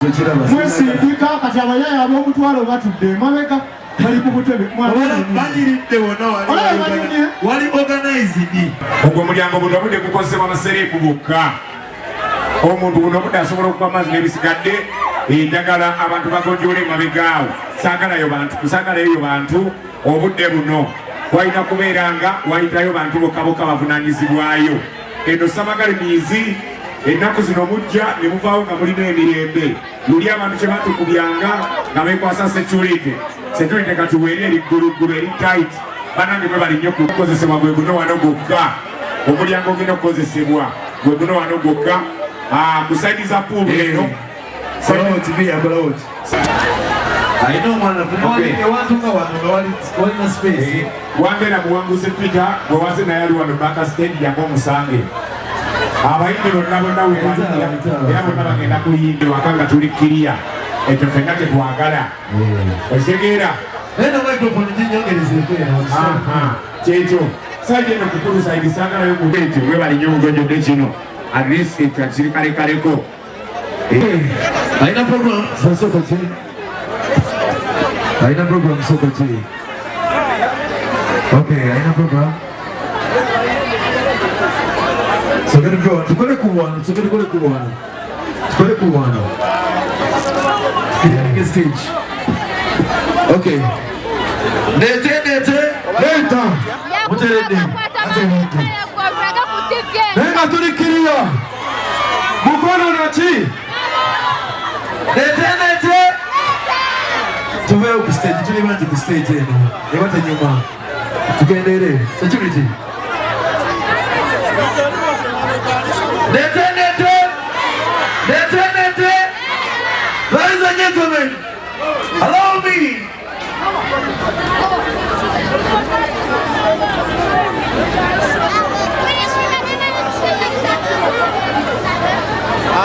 Mwesindika kati abayaya ab'omutwalo batudde emabega bali ku butebe. Banyiridde wonna wali organized. Ogwo omulyango buno obudde gukozesebwa basereebu bokka. Omuntu buno obudde asobola okuba amazzi n'ebisigadde. Njagala abantu bagonjoole emabega awo, saagalayo bantu, saagalayo bantu. Obudde buno walina kubeera nga wayitayo bantu bokka bokka bavunaanyizibwayo. Eno Samagali miizi ennaku zino mujja ne muvaawo nga mulina emirembe. Luli abantu kye batukubyanga nga beekwasa security. Security kati weeri eri gguluggulu eri tight. Banange mwebale nnyo kukozesebwa gwe guno wano gwokka. Omulyango ogenda okukozesebwa gwe guno wano gwokka. Ku saidi za pool eno. Alina omwana ewantu nga wano nga walina space. Wambeera muwanguzi Peter gwe waze naye ali wano back stage jangu omusange. Abayimbi bonna bonna webali era bonna bagenda kuyimba waka nga tuli kiriya. Ekyo ffenna tetwagala. Okitegeera? Naye na microphone ginyongerezeeko eno. Kyekyo. Saidi eno kukulu saidi saagalayo muntu ekyo webali nnyo omugonjodde kino. At least ekyo kiri kalekaleko. Alina program soko ki? Alina program soko ki? Okay, alina program. Soke tukole tukole ku wano, soke tukole ku wano. Tukole ku wano. Tukole stage. Okay. Nete nete leta. Muteredde. Muteredde. Naye nga tuli kiriya. Mukono naki? Nete nete. Tuveeyo ku stage, tuli bangi ku stage eno. Eba tenyuma. Tugendeere. Security. Nete nete. Nete nete. Ladies and gentlemen, allow me.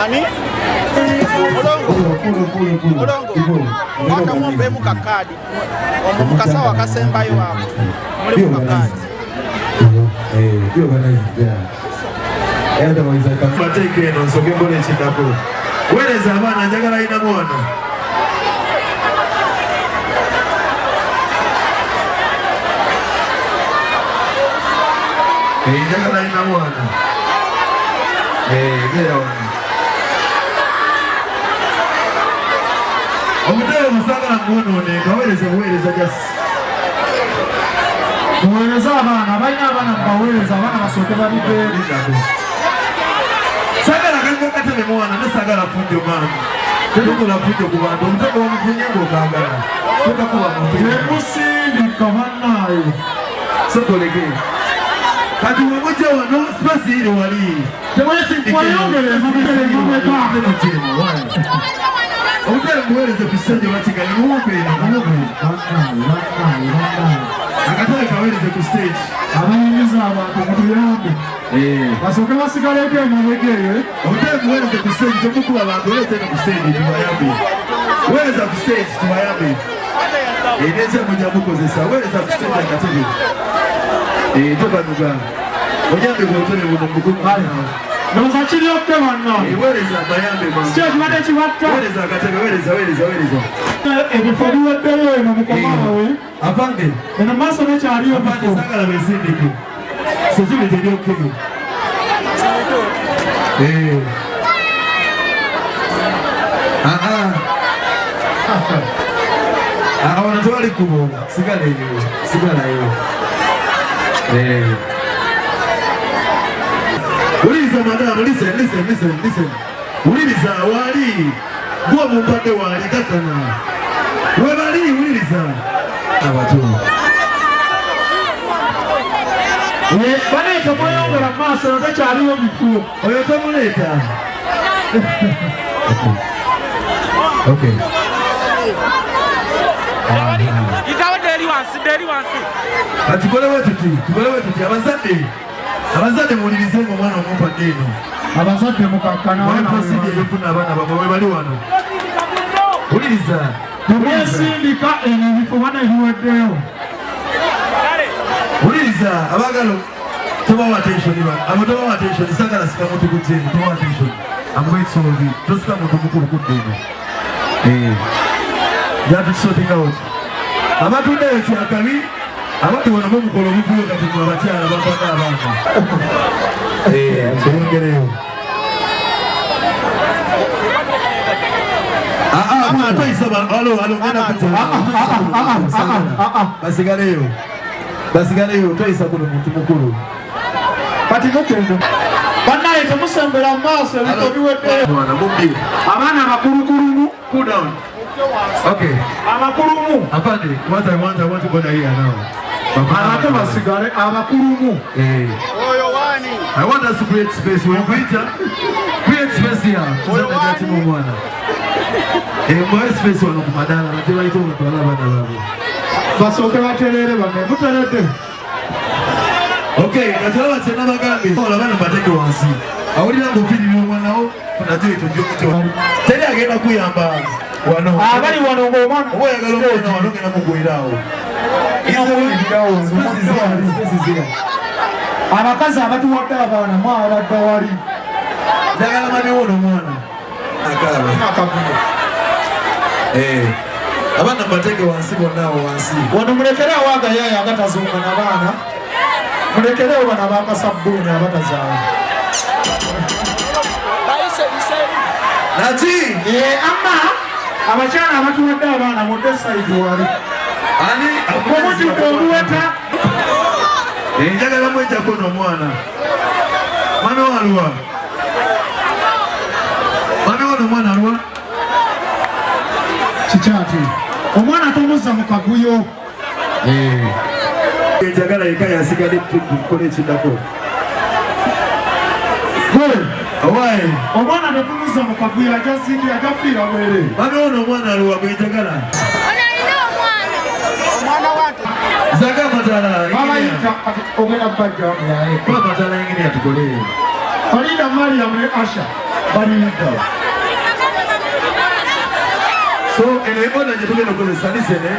Ani? Mulongo. Mulongo. Kwatamu ompeemu ka kaadi. Omwo mu kasawo akasembayo ako. Mulimu ka kaadi. Mateeka eno nsooke nkola ekiddako. Weereza abaana njagala alina mwana. Njagala alina mwana. Beera wano. Obutebe busagala mwonoone kaweereza buweereza just. Muweereze abaana, abalina abaana mubaweereze, abaana basooke babiveeko. Sagala kalimu katebe mwana ne sagala funjo maama. Tetukola funjo ku bantu, omutego wamufunye ng'okagala. Tokakuba muntu. Temusindika bannaaye. Sokoleke. Kati wemujja wano space iri wali. Mweyongere emabega. Obutebe muweereze ku stage bakigali muwumpe eno muwumpe. Bannaaye, bannaaye, bannaaye. Akatebe kaweereze ku stage. Abayingiza abantu mutuyambe. Basooke basigaleko emabega eyo. Obutebe muweereze ku stage temukuba bantu oleete eno ku stage tubayambe. Weereza ku stage tubayambe. N'ekya mujja mukozesa weereza ku stage akatebe. Tobanuga. Onyambe ku butebe buno mukulu. Ndowooza kiri okke bannange. Weereza bayambe mangu. Stage kibadde kibatta. Weereza akatebe weereza weereza weereza. Ebifo biweddeyo eno mukomaawe. Afande. Eno maaso nekyaliyo Afande bifo. sagala besindike. Security eri okay. Wano tewali kkubo, sigala eyo, sigalayo. Wuliriza madam, listen, listen, listen, listen. Wuliriza wali gwe omumpadde wali gakkana. Webali wuliriza. Abato. Bane temweyongera mu maaso eno tekyaliyo bifo. Oyo tomuleeta. Okay. Kati tukolewo tuti, tukolewo tuti abazadde. Abazadde muwulirize nga omwana omumpadde eno. Abazadde mukakkana. Wali procedure ey'okufuna abaana bammwe we bali wano. Wuliriza. Temwesindika eno ebifo bana ebiweddeyo. Wuliriza abaagala tobawa attention ba abo tobawa attention sagala sika muntu kujja eno tobawa attention. I'm going to solve it. Tosika muntu mukulu kudda eno. That is sorting out. Abatuddeyo kyakabi, abali wano mumukola obuvuyo kati mwe abakyala bapaka abaana. Kiyongereyo. Ah, ah, mwana toyisaba. Alo, alo, ngenda kujja. Basigaleyo. Basigaleyo, toyisa kuno muntu mukulu. Kati mutendo bannaye, temusembera mu maaso, ebifo biweddeyo. Mwana mubbi. Abaana abakulukulumu. Cool down. Okay. Abakulumu. Afande, what I want to go here now. Abato basigale, abakulumu. Eh. Oyo wani? I want us to create space. When we create space here, tuzana jati mu mwana. Eh, mwa space wano ku madala, bate bayita batwala abaana baabwe. Basooke batereere banne, muteredde. Okay, kati olaba kye nabagambye. Ola abaana bateeke wansi. Awulira ng'ofiirira omwana wo, funa ekyo gy'omuti. Teri agenda kuyamba wano. Abali wano ng'omwana Oba oyagala omwana wano, ogenda mugwira awo. Space is here, space is here. Abakazi abatuwadde abaana mwabadde wali. Njagala mami wo n'omwana. Akaaba. Akavuyo. Eh. Abaana mubateeke wansi bonna awo wansi. Wano mulekerewo agayaaya agatazunga nabaana, mulekerewo bano abakasabbuuni abatazaala. Bayise biseeri. Nati? Eh, amma abakyala abatuwadde abaana mudde side wali. Ani? Omujjudde omuweta. Eh, njagala mwejjako n'omwana. Mami wo aluwa? Mami wo n'omwana aluwa? Kikyati omwana tomuzza mu kavuyo. Njagala yeka yasigadde tukola ekiddako. Gwe. Owaye. Omwana tetumuzza mu kavuyo, ajja ziki, ajja fiira bwereere. Mami wo n'omwana aluwa gwe njagala? Ono alina omwana. Omwana wante. Zaga amatala. Babayita kati ogenda bajja yaye. Kuba amatala engineer tukole. Farida, Mariam ne Asha baliyidda. So eno order gye tugenda okukozesa, listen, eh?